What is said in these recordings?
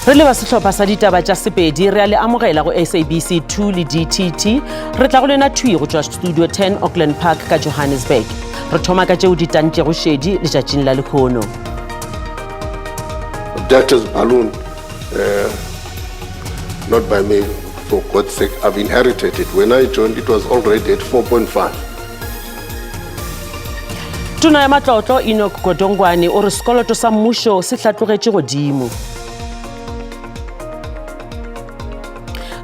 Re le ba sehlopha sa ditaba tša Sepedi re a le amogela go SABC 2 le DTT. Re tla go lena thwi go tšwa Studio 10 Auckland Park ka Johannesburg. Re thoma ka tšeo di tantšego šedi letšatšing la lehono. Debt is balloon, uh, not by me, for God's sake, I've inherited it. When I joined, it was already at 4.5. Tona ya matlotlo Enoch Godongwane o re sekoloto sa mmušo se hlatlogetše godimo.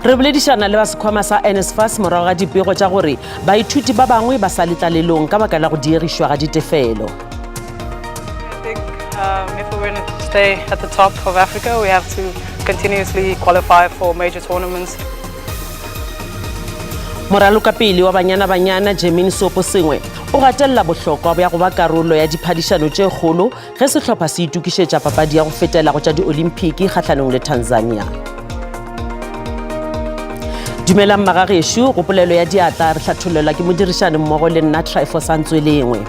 Re boledišana le ba sekhwama sa NSFAS morago ga dipego tša gore baithuti ba bangwe ba sa le tlalelong ka baka la go diegišwa ga ditefelo. Um, if we want to stay at the top of Africa, we have to continuously qualify for major tournaments. Moralokapele wa Banyana Banyana Jermaine Seoposengwe o gatelela bohlokwa bja go ba karolo ya diphadišano tše kgolo ge sehlopha se itokišetša papadi ya go fetela go tša diolimpiki kgahlanong le Tanzania. Dumelang magagešo go polelo ya diatla re hlathollelwa ke modirišani mmogo le nna Tryphosa Ntswelengwe.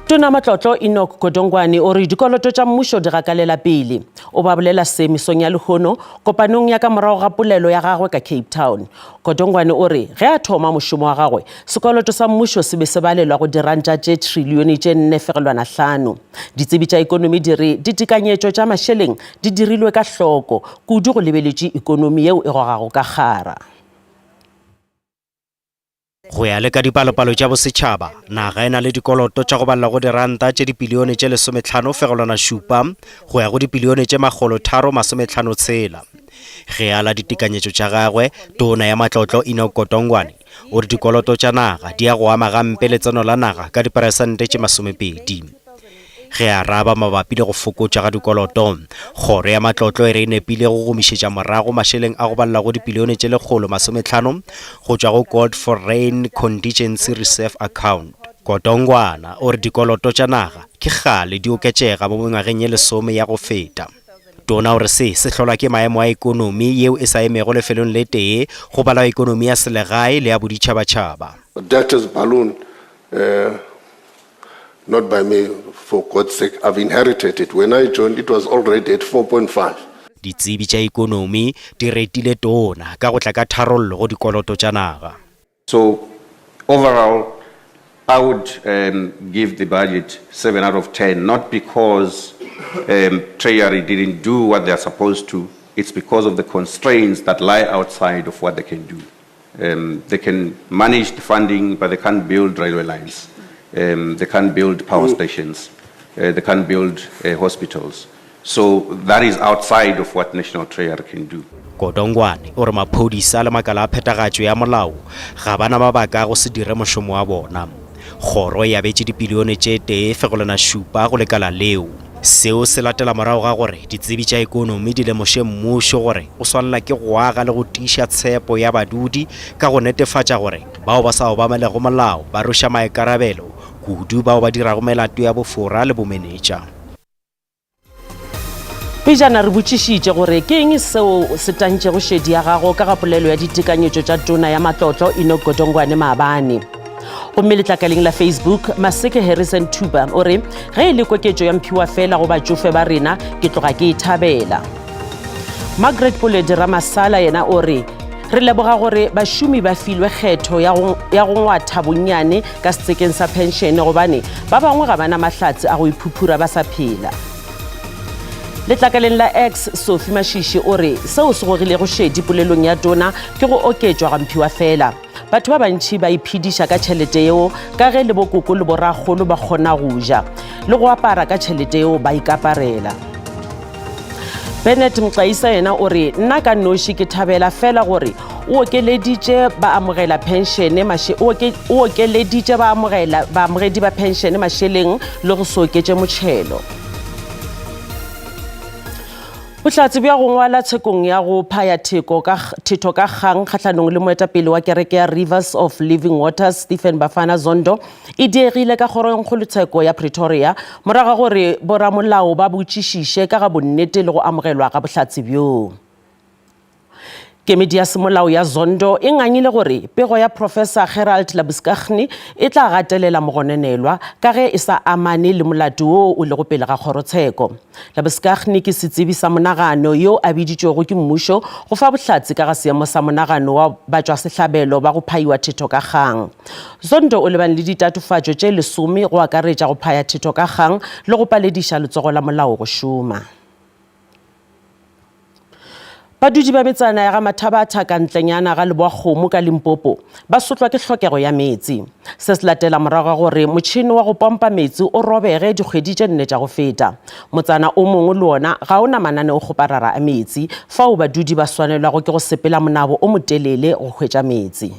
Tona Matlotlo Enoch Godongwane o re dikoloto tša mmušo di gakalela pele. O ba bolela se mesong ya lehono kopanong ya ka morago ga polelo ya gagwe ka Cape Town. Godongwane o re ge a thoma mošomo wa gagwe, sekoloto sa mmušo se be se balelwa go diranta tše trilione tše 4,5. Ditsebi tša ekonomi di re ditekanyetšo tša mašeleng di dirilwe ka hloko, kudu go lebeletšwe ekonomi yeo e gogago ka kgara. Go ya le ka dipalopalo tša bosetšhaba, naga e na le dikoloto tša go balela go diranta tše dipilione tše 15 fegelwana 7 go ya go dipilione tše 356. Ge a la ditekanyetšo tša gagwe, tona ya matlotlo Enoch Godongwane o re dikoloto tša naga di ya go ama gampe letseno la naga ka diperesente tše 20. Ge a araba mabapi le go fokotša ga dikoloto, kgoro ya matlotlo e re e nepile go gomišetša morago mašeleng a go balela go dipilione tše 150 go tšwa go Gold Foreign Contingency Reserve Account. Godongwana o re dikoloto tša naga ke kgale di oketšega mo mengwageng ye lesome ya go feta. Tona o re se se hlolwa ke maemo a ekonomi yeo e sa emego lefelong le tee go balwa ekonomi ya selegae le ya boditšhabatšhaba. Debt is balloon, uh, Not by me, for God's sake, I've inherited it. When I joined, it was already at 4.5. Ditsebi tša ekonomi di retile tona ka go tla ka tharollo go dikoloto tša naga. So overall, I would um, give the budget 7 out of 10, not because um, Treasury didn't do what they are supposed to, it's because of the constraints that lie outside of what they can do. Um, they can manage the funding, but they can't build railway lines. Um, they can't build power mm. stations. Uh, they can't build uh, hospitals. So that is outside of what National Treasury can do. Godongwane o re maphodisa le makala a phethagatšo ya molao ga ba na mabaka a go se dire mošomo wa bona. Kgoro e abetše dipilione tše 1.7 go lekala leo. Seo se latela morago ga gore ditsebi tša ekonomi di lemoše mmušo gore o swanela ke go aga le go tiiša tshepo ya badudi ka go netefatša gore bao ba sa obamelego molao ba rweša maikarabelo, kudu bao ba dirago melato ya bofora le bomenetša. Pejana re botšišitše gore ke eng seo se tantšego šedi ya gago ka ga polelo ya ditekanyetšo tša tona ya matlotlo Enoch Godongwane maabane. Gomme letlakaleng la Facebook, Maseke Harrison Thuba o re ge e le koketšo ya mphiwa fela go batšofe ba rena ke tloga ke e thabela. Margaret Poledi Ramasala yena o re re leboga gore bašomi ba filwe kgetho ya go ngwatha bonnyane ka setsekeng sa phenšene gobane ba bangwe ga ba na mahlatse a go iphuphura ba sa phela. Letlakaleng la X, Sophie Mashishi o re seo se gogilego šedi polelong ya tona ke go oketšwa ga mphiwa fela. Batho ba bantši ba iphediša ka tšhelete yeo ka ge le bokoko le borakgolo ba kgona go ja le go apara ka tšhelete yeo ba ikaparela. Bennett Mxaisa yena o re nna ka noši ke thabela fela gore o okeleditše ba amogela phenšene o okeleditše ba amogela baamogedi ba phenšene mašeleng le go se oketše motšhelo. Bohlatse bja go ngwala tshekong ya go phaya theko ka thetho ka kgang kgahlanong le moetapele wa kereke ya Rivers of Living Waters Stephen Bafana Zondo e diegile ka kgorongkgolotsheko ya Pretoria morago ga gore boramolao ba botšišiše ka ga bonnete le go amogelwa ga bohlatse bjoo. Kemedi ya semolao ya Zondo e ngangile gore pego ya Professor Gerald Labuschagne e tla gatelela mogononelwa ka ge e sa amane le molato wo o lego pele ga kgorotsheko. Labuschagne ke setsebi sa monagano yo a biditšwego ke mmušo go fa bohlatse ka ga seemo sa monagano wa batšwasehlabelo ba go phaiwa thetho ka kgang. Zondo o lebane le ditatofatšo tše lesome go akaretša go phaya thetho ka kgang le go palediša letsogo la molao go šoma. Badudi ba metsana ya ga Mathabatha ka ntlenyana ga Leboakgomo ka Limpopo ba sotlwa ke hlokego ya meetse. Se se latela morago ga gore motšhene wa go pompa meetse o robege dikgwedi tše nne tša go feta. Motsana o mongwe le wona ga o na mananeokgoparara a meetse, fao badudi ba swanelwago ke go sepela monabo o motelele go hwetša meetse.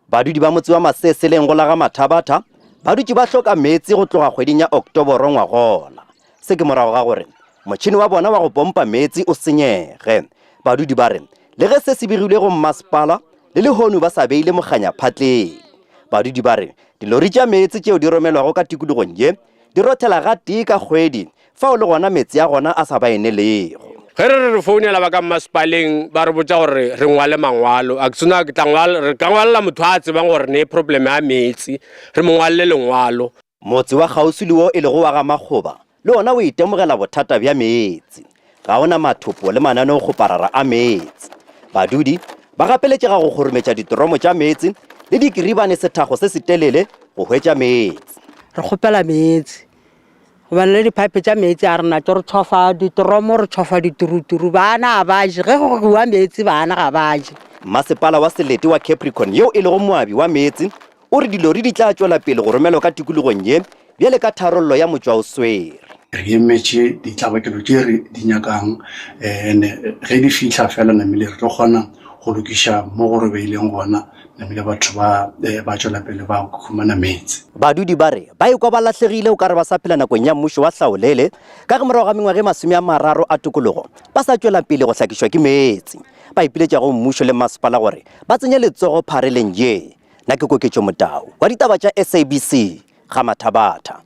Badudi ba motse wa Maseseleng go la ga Mathabatha ba dutše ba hloka meetse go tloga kgweding ya Oktoboro ngwagola. Se ke morago ga gore motšhene wa bona wa go pompa meetse o senyege. Badudi ba re le ge se se begilwe go mmasepala le lehono ba sa beile mokganya phatleng. Badudi ba re dilori tša meetse tšeo di romelwago ka tikologong ye di rothela gatee ka kgwedi fao le gona meetse a gona a sa ba enelego. Ge re re re founela ba ka mmasepaleng ba re botša gore re ngwale mangwalo a ke tsena ke tla ngwala re ka ngwalela motho a tsebang gore ne problem ya meetse re mo ngwalele lengwalo. Motse wa kgauswi le wo e lego wa ga Makgoba le wona o itemogela bothata bja meetse. Ga o na mathopo le mananeokgoparara a meetse. Badudi ba gapeletšega go kgorometša ditoromo tša meetse le dikiribane sethago se setelele go hwetša meetse. Re kgopela meetse gobane le diphaephe tša meetse a rena tšo re tšhofa ditoromo re tšhofa dituruturu bana ga ba je ge go giwa meetse bana ga ba je. Masepala wa selete wa Capricorn yeo e lego moabi wa meetse o re dilori di tla tšwela pele go romelwa ka tikologong ye bjale ka tharollo ya motšwaoswere. Re emetše ditlabakelo tše re di nyakang and ge di fihla fela namile re tlo kgona go lokiša mo go robeileng gona namile batho ba ba tšwela pele ba humana meetse. Badudi ba re ba ikwa ba lahlegile o ka re ba sa phela nakong ya mmušo wa hlaolele ka ge morago ga mengwaga e 30 a tokologo ba sa tšwela pele go hlakišwa ke meetse. Ba ipiletša go mmušo le masepala gore ba tsenye letsogo phareleng ye. Nna ke Koketšo Motau wa ditaba tša SABC ga Mathabatha.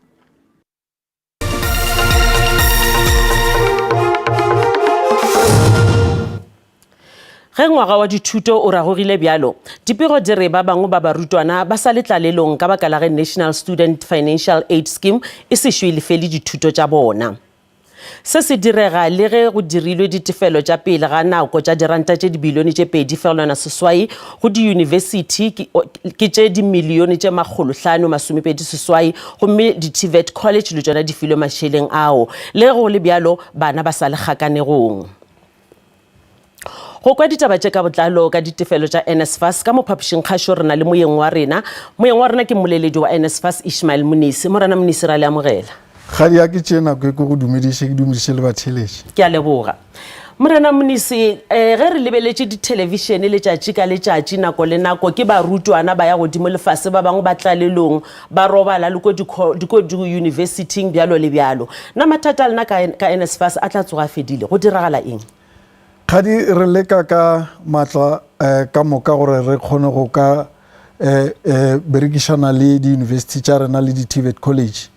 Ge ngwaga wa dithuto o ragogile bjalo, dipego di re ba bangwe ba barutwana ba sa le tlalelong ka baka la ge National Student Financial Aid Scheme e sešo e lefele dithuto tša bona. Se se direga le ge go dirilwe ditefelo tša pele ga nako tša diranta tše dibilione tše 2.8 go diyunibesithi ke tše dimilione tše 528 gomme di-TVET college le tšona di filwe mašeleng ao. Le ge go le bjalo, bana ba sa le kgakanegong. Go kwa ditaba tše ka botlalo ka ditefelo tša NSFAS ka mo phapošingkgašo re na le moyeng wa rena. Moyeng wa rena ke mmoleledi wa NSFAS Ishmael Munisi. Morena Munisi ra le amogela. Kgadi ya ke tšee nako e ke go dumediše ke dumediše le batheeletši. Ke a leboga. Morena Munisi, eh, ge re lebeletše dithelebišene letšatši ka letšatši nako le nako ke barutwana ba ya godimo le fase ba bangwe ba tlalelong ba robala le ko diyunibesithing bjalo le bjalo. Na mathata a lena ka, ka NSFAS a tla tsoga a fedile? Go diragala eng? Kgadi re leka ka maatla eh, ka moka gore re kgone go ka eh, eh, berekišana le diyunibesithi tša rena le di-TVET college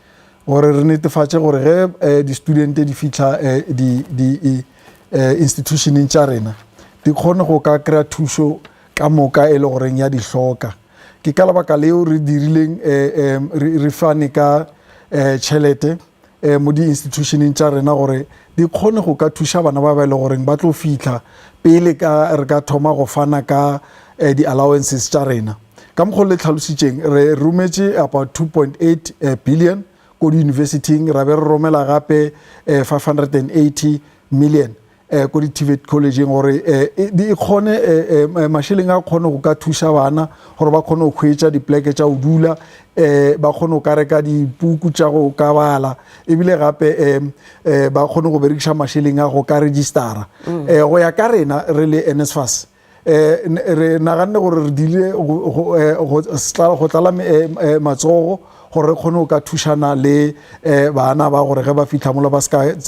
gore re netefatše gore ge eh, di-studente di fihla eh, di, di, eh, institutioneng tša rena di kgone go ka kry-a thušo ka moka e le goreng ya di hloka. Ke ka lebaka leo re dirileng eh, eh, re, re fane ka eh, tšhelete eh, mo di-institutioneng tša rena gore di kgone go ka thuša bana ba ba e le goreng ba tlo fihla pele ka re ka thoma go fana ka eh, di-allowances tša rena. Ka mokgwa le tlhalositšeng re rometše about 2.8 eh, billion ko di-universityng ra be re romela gape eh, 580 million eh, ko di-tvet collegeng gore eh, e, di kgone eh, eh, mašeleng a kgone go ka thuša bana gore ba kgone go hwetša dipleke tša go dula eh, ba kgone go ka reka dipuku tša go ka bala ebile gape eh, eh, ba kgone go berekiša mašeleng a go ka registera mm. eh, go ya ka rena re le NSFAS eh, re naganne gore re dile go eh, tlala eh, matsogo gore re kgone go ka thušana le bana ba gore ge ba fitlha mola ba seka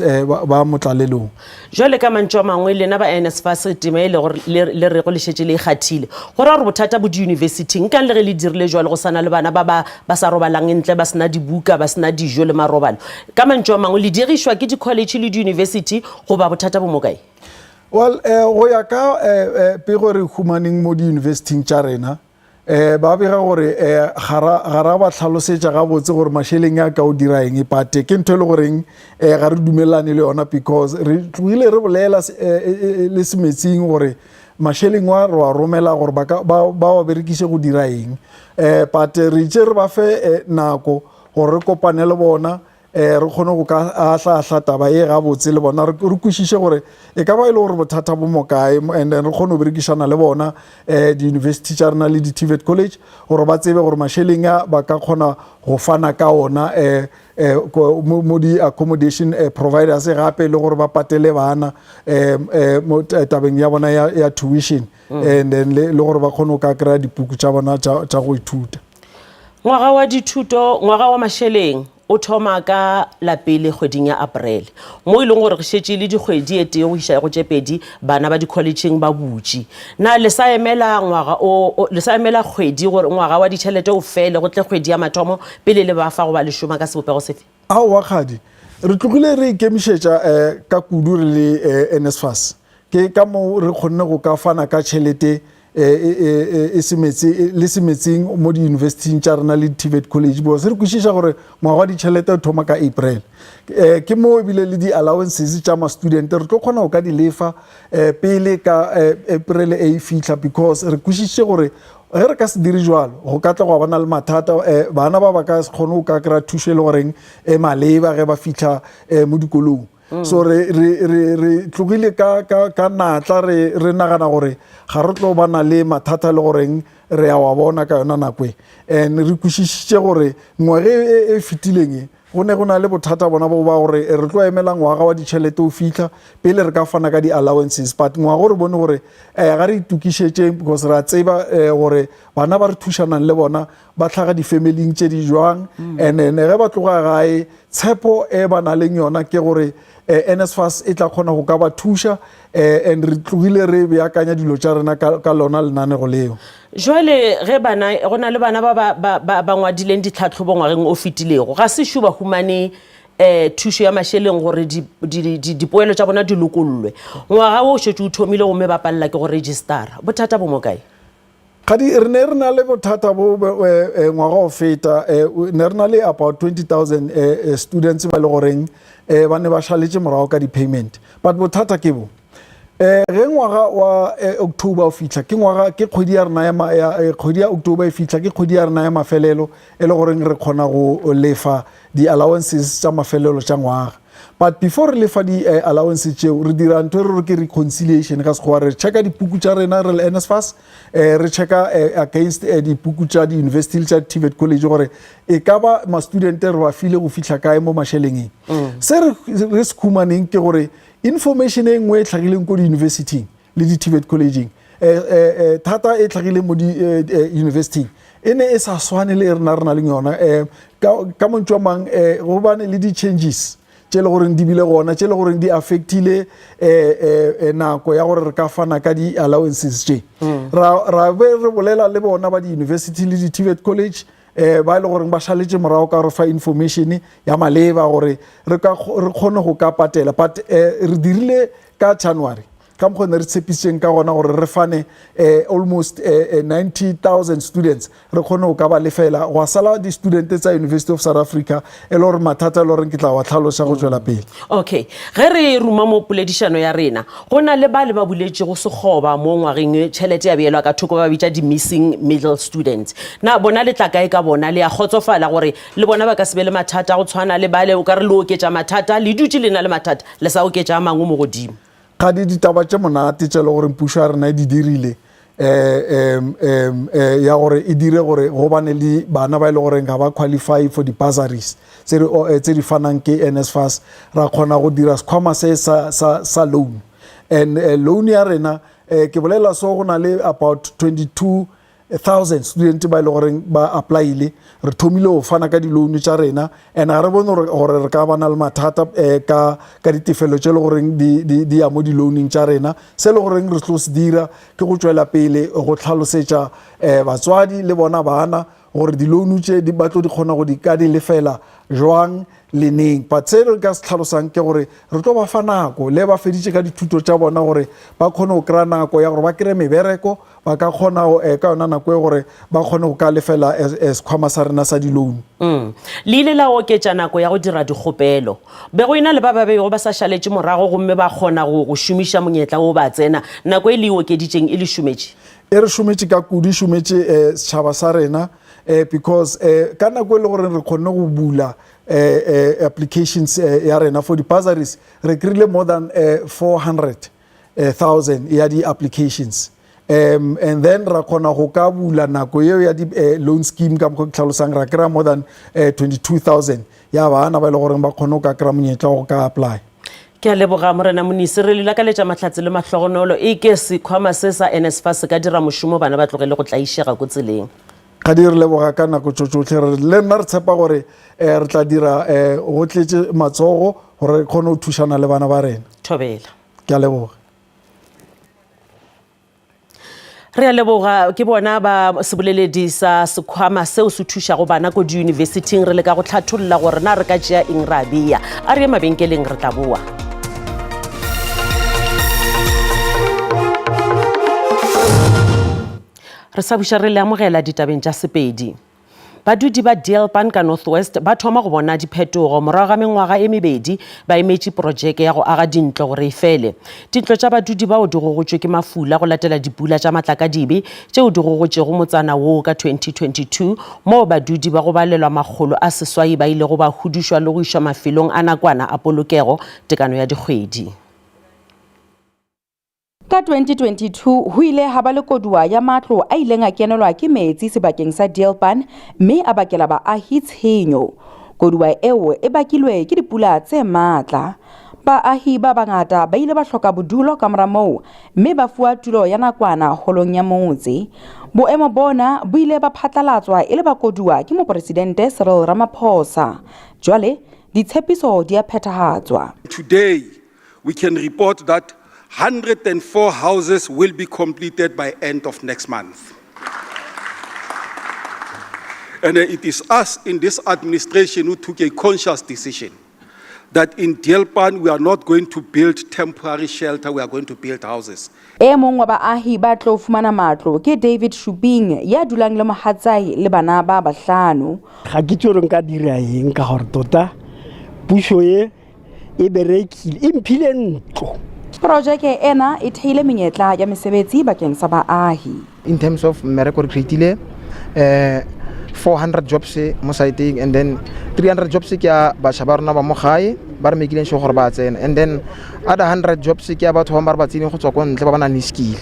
ba motlalelong. Jwale ka mantšu a mangwe lena ba NSFAS tema e lego le rego le šetše le e kgathile go ra gore bothata bo diyunibesithing nkang le ge le dirile jwalo go sana le bana ba ba ba sa robalang ntle ba sena dibuka ba sena dijo le marobalo ka mantšu a mangwe le diegišwa ke di-college le diyunibesithi goba bothata bo mo kae? Well, eh, go ya ka eh, eh, pego e re humaneng mo diyunibesithing tša rena, eh, ba bega gore eh, ga ra ba hlalosetša gabotse gore mašeleng a ka o dira eng, but ke ntho e le goreng eh, ga re dumelane le yona because re tlogile re bolela eh, eh, le semetsing gore mašeleng wa re wa romela gore ba, ba, ba wa berekiše go dira eng eh, but re itše re ba fe eh, nako gore re kopane le bona eh re kgone go ka ahla-ahla taba e gabotse le bona re kwešiše gore e ka ba e le gore bothata bo mo kae and then re kgone go berekišana le bona um di-university tša rena le di-tvet college gore ba tsebe gore mašeleng a ba ka kgona go fana ka ona um mo di-accommodation providers gape le gore ba patele bana um mo tabeng ya bona ya tuition mm. and then le gore ba kgone go ka kry-a dipuku tša bona tša go ithuta. Ngwaga wa dithuto, ngwaga wa mašeleng o thoma ka la pele kgweding ya Aprele, mo e leng gore re šetše e le dikgwedi e tee go iša go tše pedi bana ba dikholetšheng ba butše. Na le sa emela ngwaga o, le sa emela kgwedi gore ngwaga wa ditšhelete o fele go tle kgwedi ya mathomo pele le ba fa goba le šoma ka sebopego sefe? Aowa kgadi, re tlogile re ikemišetša um ka kudu re le um NSFAS. Ke ka moo re kgonne go ka fana ka tšhelete e, e, e, e semetse, le semetseng mo diyunibesithing tša rena le di-tvet college because re kwešiša gore ngwaga wa ditšhelete o thoma ka April. Um ke moo ebile le di-allowances tša ma-student re tlo kgona go ka di lefa um pele ka April e fihla because re kwešišitše gore ge re ka se dire jwalo go ka tla gwa bana le mathata um bana ba ba ka se kgone go ka kry-a thušo e le goreng e maleba ge ba fihla um mo dikolong. So re, re, re, re tlogile ka, ka, ka natla re, re nagana gore ga re tlo bana le mathata le goreng re a wa bona ka yona nako e. And re kwešišitše gore ngwaga e, e, e fetileng e, go ne go na le bothata bona bo ba gore re tlo emela ngwaga wa ditšhelete o fihla pele re ka fana ka di-allowances. But ngwaga o re bone gore eh, ga re itokišetšeng because re a tseba eh, gore bana ba re thušanang le bona ba tlhaga di-familing tše di jwang mm. and then ge ba tloga gae tshepo e ba na leng yona ke gore eh, NSFAS e tla kgona go ka ba thuša eh, and re tlogile re beakanya dilo tša rena ka, ka lona lenanego leo. Jwale ge bana go na le bana ba ba, ba, ba, ba ngwadileng ditlhatlhobo ngwageng o fetilego ga se šo ba humane eh thušo ya mašeleng gore dipoelo tša bona di lokollwe ngwaga wo o šetše o thomile gomme ba palela ke go registera bothata bo mo kae? Kgadi, re ne re na le bothata bo eh, eh, ngwaga o feta eh, ne re na le about 20000 students ba le goreng ba ne ba šaletše morago ka di-payment but bothata ke bo eh ge ngwaga wa October o fihla ke ngwaga ke kgwedi ya rena ya kgwedi ya October e fihla ke kgwedi ya rena ya mafelelo e le goreng re kgona go lefa di-allowances tša mafelelo tša ngwaga But before re lefa di eh, allowance tšeo re dira ntho e re re ke reconciliation ka sekgowa re checka dipuku tša rena re le NSFAS eh, re checka eh, against eh, dipuku tša di-university le tša TVET college gore e ka ba ma-student re ba file go fihla kae mo mašelengeng mm. se re re se khumaneng ke gore information e nngwe e tlhagileng ko di-universityng le di-tvet collegeng eh, eh, eh, thata e tlhagileng mo di-universityng e ne e sa swane le e rena re na leng yona um ka montšu a mang um go bane le di-changes tše le goreng di bile gona tše le goreng di affectile um nako ya gore re ka fana ka di-allowances tše mm. ra be re bolela le bona ba di-university le di-tvet college um ba e le goreng ba šaletše morago ka re fa information ya maleba gore re kgone go ka patela but um re dirile ka January ka mokgwa ne re tshepisitseng ka gona gore re fane eh, almost eh, 90,000 eh, students re kgone go ka ba lefela go sala di-student tsa University of South Africa e le gore mathata e le goreng ke tla wa tlhalosa go tswela pele. Okay ge re ruma mo poledišano ya rena go na le ba le ba buletšego sekgoba mo ngwageng e tšhelete ya beelwa ka thoko ba bitša di-missing middle students na bona le tla kae ka bona le a kgotsofala gore le bona ba ka se be le mathata go tshwana le bale o ka re le oketša mathata le dutše le na le mathata le sa oketša a mangwe mo godimo. Kgadi ditaba tše monate tše le gore pušo ya rena e di dirile um um ya gore e dire gore go bane le bana ba e le goreng ga ba qualify for di-bursaries tse di eh, fanang ke NSFAS ra kgona go dira sekhwama se sa, sa, sa loan and uh, loan ya rena eh, ke bolela so go na le about 22 1000 student ba e le goreng ba applyile re thomile go fana ka di-loan tša rena and ga re bone gore re ka bana le mathata um ka ka ditefelo tše e le goreng di ya mo di-loaning tša rena se e le goreng re tlo se dira ke go tšwela pele go tlhalosetša um batswadi le bona bana gore di-loan tše ba tlo di kgona go di ka di lefela jwang le neng. But se re ka se tlhalosang ke gore re tlo ba fa nako le ba feditše ka dithuto tša bona gore ba kgone go kry-a nako ya gore ba kry-e mebereko, ba ka kgona eh, ka yona nako e gore ba kgone go ka lefela eh, eh, sekhwama sa rena sa di-loan. Le ile la oketša nako ya go dira dikgopelo. Be go ena le ba ba bego ba sa šaletše morago gomme ba kgona go, go šomiša monyetla wo ba tsena. Nako e le e okeditšeng e le šometše? E re šometše ka kudu, e šometše eh, setšhaba sa rena eh, because eh, ka nako e le gore re kgonne go bula eh, eh, applications eh, ya rena for di-bursaries re kry-ile more than eh, 400 eh, ya di-applications um and then ra kgona go ka bula nako eo ya di-loan scheme ka mokgwa ke tlhalosang ra kry-a more than eh, 22000 ya bana ba e le goreng ba kgone go ka kry-a monyetla wa go ka apply. Ke a leboga Morena Monisi. Re le lakaletša mahlatse le mahlogonolo. E ke sekhwama se sa NSFAS se ka dira mošomo bana ba tlogele go tlaišega ko tseleng. Kgadi re leboga ka nako tšo tšohle. Re le nna re tshepa gore eh, re tla dira eh, go tletše matsogo gore re kgone go thušana le bana ba rena. Thobela. Ke a leboga. Re a leboga ke bona ba seboleledi sa sekhwama seo se thušago bana ko diyunibesithing re leka go tlhatholla gore na re ka tšea eng ra bea. A re ye mabenkeleng re tla boa. Re sa buša re le amogela ditabeng tša Sepedi. Badudi ba Deelpan ka North West ba thoma go bona diphetogo morago ga mengwaga e mebedi ba emetše porojeke ya go aga dintlo gore e fele. Dintlo tša badudi bao di gogotšwe ke mafula go latela dipula tša matlakadibe tšeo di gogotšego motsana woo ka 2022 moo badudi ba go balelwa makgolo a seswai ba ilego ba hudušwa le go išwa mafelong a nakwana a polokego tekano ya dikgwedi. Ka 2022 ho ile ha ba le koduwa ya matlo a ileng a kenelwa ke metsi sebakeng sa Deelpan mme a bakela baahi tshenyo. Koduwa eo e bakilwe ke dipula tse matla. Baahi ba bangata ba ile ba hloka bodulo ka mora moo mme ba fuwa tulo ya nakwana holong ya motse. Boemo bona bo ile ba phatlalatswa e le ba koduwa ke Moporesidente Cyril Ramaphosa. Jwale ditshepiso di a phethahatswa. Today, We can report that 104 houses will be completed by end of next month. And it is us in this administration who took a conscious decision that in Deelpan we are not going to build temporary shelter, we are going to build houses. E mong wa baahi ba tlo fumana matlo ke David Shuping ya dulang le mohatsae le bana ba bahlano. Ga ke itse gore nka dira eng ka gore tota puso e e berekile e mphile ntlo. Projeke ena e theile menyetla ya mesebetsi bakeng sa baahi. In terms of mmereko re creatile eh 400 jobs mo siteng and then 300 jobs ke ya batšha ba rona ba mo gae ba re mekileng sure gore ba tsena and then other 100 jobs ke ya batho ba ba re ba tseneng go tswa ko ntle ba ba nang le skill.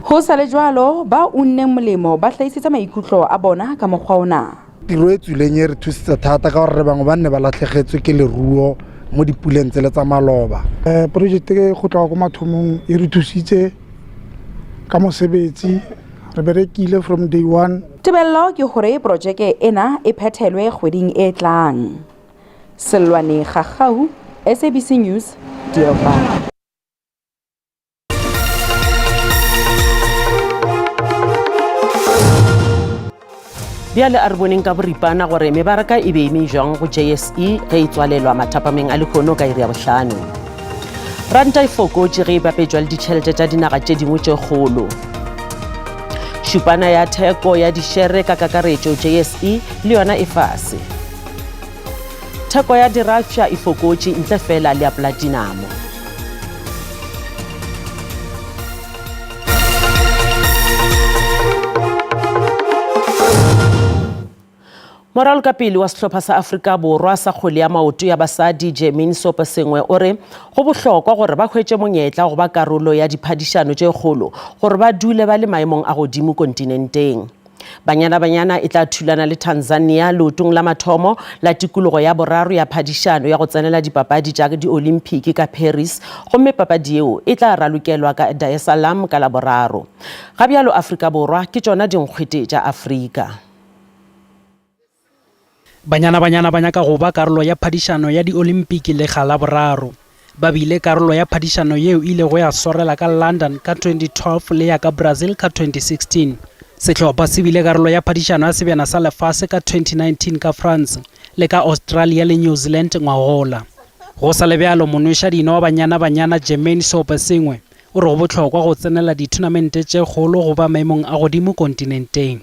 Ho sa le jwalo, ba unneng molemo ba hlahisitse maikutlo a bona ka mokgwa ona. Tiro e tswileng e re thusitse thata ka gore re bangwe ba nne ba latlhegetswe ke leruo mo dipuleng tsele tsa maloba. Um project e go tloga ko mathomong e re thusitse ka mosebetsi re berekile from day one. Tebello ke hore projeke ena e phethelwe kgweding e tlang. Sellwane Gagau, SABC News, Deelpan. Bjale a re boneng ka boripana gore mebaraka e be eme jwang go JSE ge e tswalelwa mathapameng a lehono ka iri ya bohlano. Ranta e fokotše ge e bapetšwa le ditšhelete tša dinaga tše dingwe tše kgolo. Šupana ya theko ya dišere ka kakaretšo JSE le yona e fase. Theko ya dirafša e fokotše ntle fela le ya platinamo. Moralokapele wa sehlopha sa Afrika Borwa sa kgwele ya maoto ya basadi Jermaine Seoposengwe o re go bohlokwa gore ba hwetše monyetla go ba karolo ya diphadišano tše kgolo gore ba dule ba le maemong a godimo kontinenteng. Banyana Banyana e tla thulana le Tanzania leotong la mathomo la tikologo ya boraro ya phadišano ya go tsenela dipapadi tša Diolimpiki ka Paris gomme papadi yeo e tla ralokelwa ka Dar es Salaam ka Laboraro. Ga bjalo Afrika Borwa ke tšona dinkgwete tša Afrika. Banyana Banyana ba nyaka go ba karolo ya phadišano ya Diolimpiki lekga la boraro. Ba bile karolo ya phadišano yeo e ilego ya swarela ka London ka 2012 le ya ka Brazil ka 2016. Sehlopha se bile karolo ya phadišano ya Sebjana sa Lefase ka 2019 ka France. le ka Australia le New Zealand ngwagola. Go sa le bjalo, monwešadino wa Banyana Banyana Jermaine Seoposengwe o re go bohlokwa go tsenela dithonamente tše kgolo go ba maemong a godimo kontinenteng.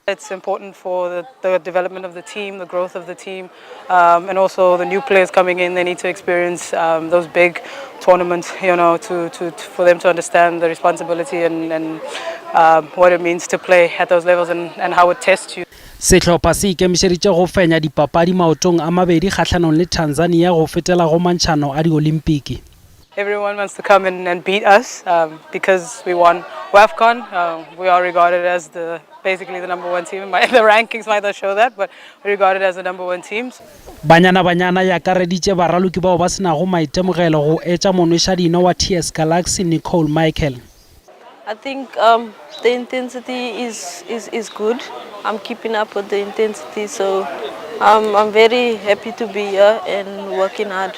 It's important for the, the development of the team, the growth of the team, um, and also the new players coming in. They need to experience um, those big tournaments, you know, to, to, to, for them to understand the responsibility and, and um, what it means to play at those levels and, and how it tests you. Sehlopha se ikemišeditše go fenya dipapadi maotong a mabedi kgahlanong le Tanzania go fetela go mantšhano a Diolimpiki. Everyone wants to come in and beat us um, because we won WAFCON. Uh, we are regarded as the basically the number one team. My, the rankings might not show that, but we're regarded as the number one team. Banyana Banyana e akareditše baraloki bao ba se nago maitemogelo go etša monwešadino wa TS Galaxy Nicole Michael. I think um, the intensity is, is, is good. I'm keeping up with the intensity, so um, I'm very happy to be here and working hard.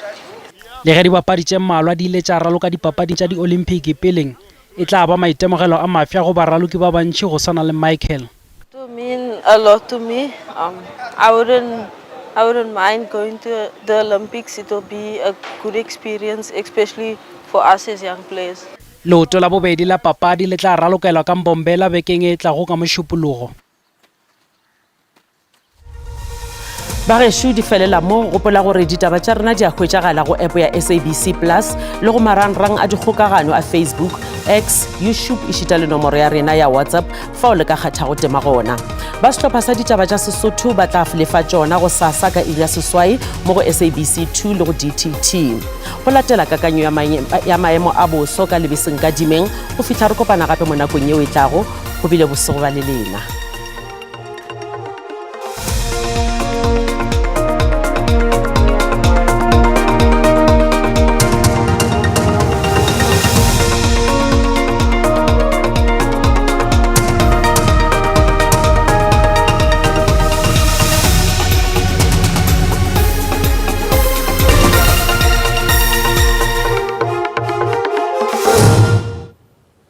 Le ge dibapadi tše mmalwa di ile tša raloka dipapading tša di-Olympic peleng, e tla ba maitemogelo a mafsa go baraloki ba bantši go swana le Michael. To mean a lot to me. Um, I wouldn't I wouldn't mind going to the Olympics. It will be a good experience, especially for us as young players. Leoto la bobedi la papadi le tla ralokelwa ka Mbombela bekeng e tlago ka Mošupologo. Bagešo di felela mo, gopola gore ditaba tša rena di a hwetšagala go app ya SABC Plus le go marangrang a dikgokagano a Facebook, X, YouTube ešita le nomoro ya rena ya WhatsApp fao le ka kgathago tema gona. Ba sehlopha sa ditaba tša Sesotho ba tla lefa tšona go sasa ka iri ya seswai mo go SABC 2 le go DTT. Go latela kakanyo ya maemo a boso ka lebeseng ka dimeng go fihla re kopana gape mo nakong yeo e tlago, go bile bosego ba le lena.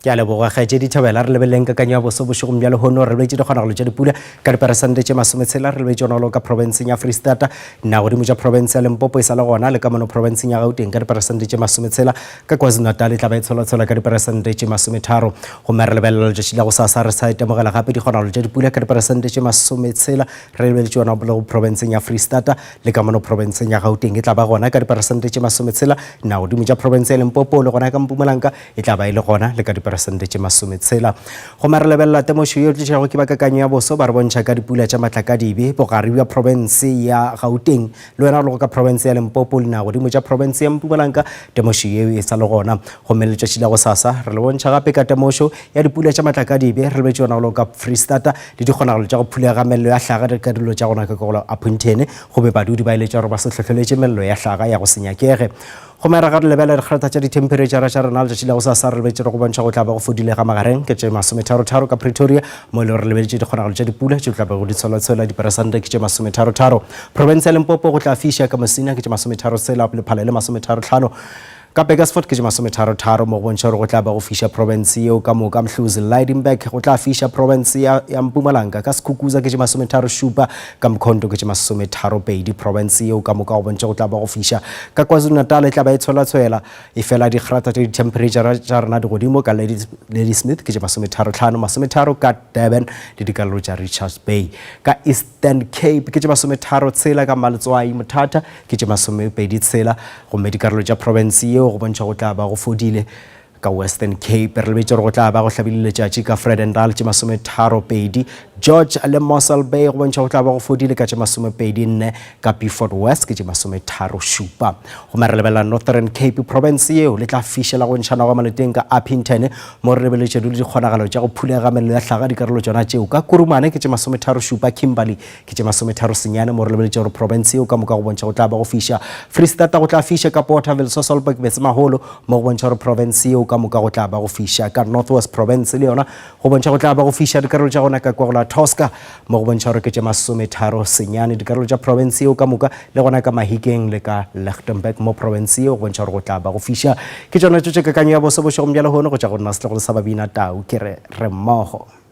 Ke a leboga kgaetšedi Thobela. Re lebeleleng kakanyo ya boso bošegong bja lehono. Re lebetše dikgonagalo tša dipula ka diperesente tše masometshela. Re lebetše yona ka profenseng ya Freistata, nagodimo tša profense ya Limpopo e sa le gona, le ka mono profenseng ya Gauteng ka diperesente tše masometshela. Ka KwaZulu-Natal e tla ba e tsholatshwela ka diperesente tše masometharo. Gomme re lebelela letšatši la gosasa re sa itemogela gape dikgonagalo tša dipula ka diperesente tše masometshela. Re lebeletše yona le go profenseng ya Freistata le ka mono profenseng ya Gauteng e tla ba gona ka diperesente tše masometshela. Nagodimo tša profense ya Limpopo le gona ka Mpumalanga e tla ba e le gona le ka diperesente tše masometshela. Gomme re lebelela temošo yeo tlišago ke ba kakanyo ya boso, ba re bontšha ka dipula tša matlakadibe bogare bja profense ya Gauteng le wena o lego ka profense ya Limpopo le nagodimo tša profense ya Mpumalanga, temošo yeo e sa le gona. Gomme letšatši la gosasa re le bontšha gape ka temošo ya dipula tša matlakadibe, re lebetše yona go ka Freistata le dikgonagalo tša go phulega mello ya hlaga ka dilo tša gona ka go la Upington, gobe badudi ba eletšwa gore ba se hlohleletše mello ya hlaga ya go se nyakege. Go mera ga re lebelela dikgrata tša dithemphereitšhara tša rena letšatši la gosasa re lebetše re go bontšha go tla ba go fodile ga magareng ke tše masometharotharo ka Pretoria mo e le gore re lebeletše dikgonagalo tša dipula tše tla bego di tsholatshwela diperesente ke tše masometharotharo. Profense ya Limpopo go tla fiša ka Musina ke tše masometharotshela Lephalale masometharotlhano ka Burgersfort ke tše masometharotharo mo go bontšha gore go tla ba go fiša profense yeo ka moka. Mhluzi Lydenburg go tla fiša profense ya, ya Mpumalanga ka Skukuza ke tše masometharošupa ka Mkhonto ke tše masometharopedi profense yeo ka moka go bontšha go tla ba go fiša Ka KwaZulu-Natal e tla ba e tsholatshwela, efela dikgrata tša dithemphereitšara tša rena di godimo ka Ladysmith ke tše masometharotlhano, masometharo ka Durban le dikarolo tša Richards Bay. Ka Eastern Cape ke tše masometharo tshela, ka Maletswai Mthatha ke tše masomepedi tshela, gomme dikarolo tša profense yeo go bontšha go tla ba go fodile. Ka Western Cape re lebetše gore go tla ba go hlabile letšatši ka Vredendal tše masometharopedi, George le Mossel Bay go bontšha go tla ba go fodile ka tše masomepedi nne, ka Beaufort West ke tše masometharošupa. Gomme re lebelela Northern Cape province yeo le tla fišela go ntšhana gwa maleteng ka Upington mo re lebeletše le dikgonagalo tša go phulega mello ya hlaga dikarolo tšona tšeo ka Kurumane ke tše masometharošupa, Kimberley ke tše masometharo senyane mo re lebeletše gore profense yeo ka moka go bontšha go tla ba go fiša. Freistata go tla fiša ka Porterville, Sasolburg, Metsemaholo mo go bontšha gore profense yeo ka moka go tla ba go fiša. Ka North West province le yona go bontšha go tla ba go fiša dikarolo tša gona ka kwa go la Tosca mo go bontšha gore ke tše masometharo senyane dikarolo tša profense yeo ka moka le gona ka Mahikeng le ka Lichtenburg mo profense yeo go bontšha gore go tla ba go fiša. Ke tšona tšo tše kakanyo ya boso bošegong bja lehono go tša go nna setlogolo sa Babina Tau ke re re mmogo.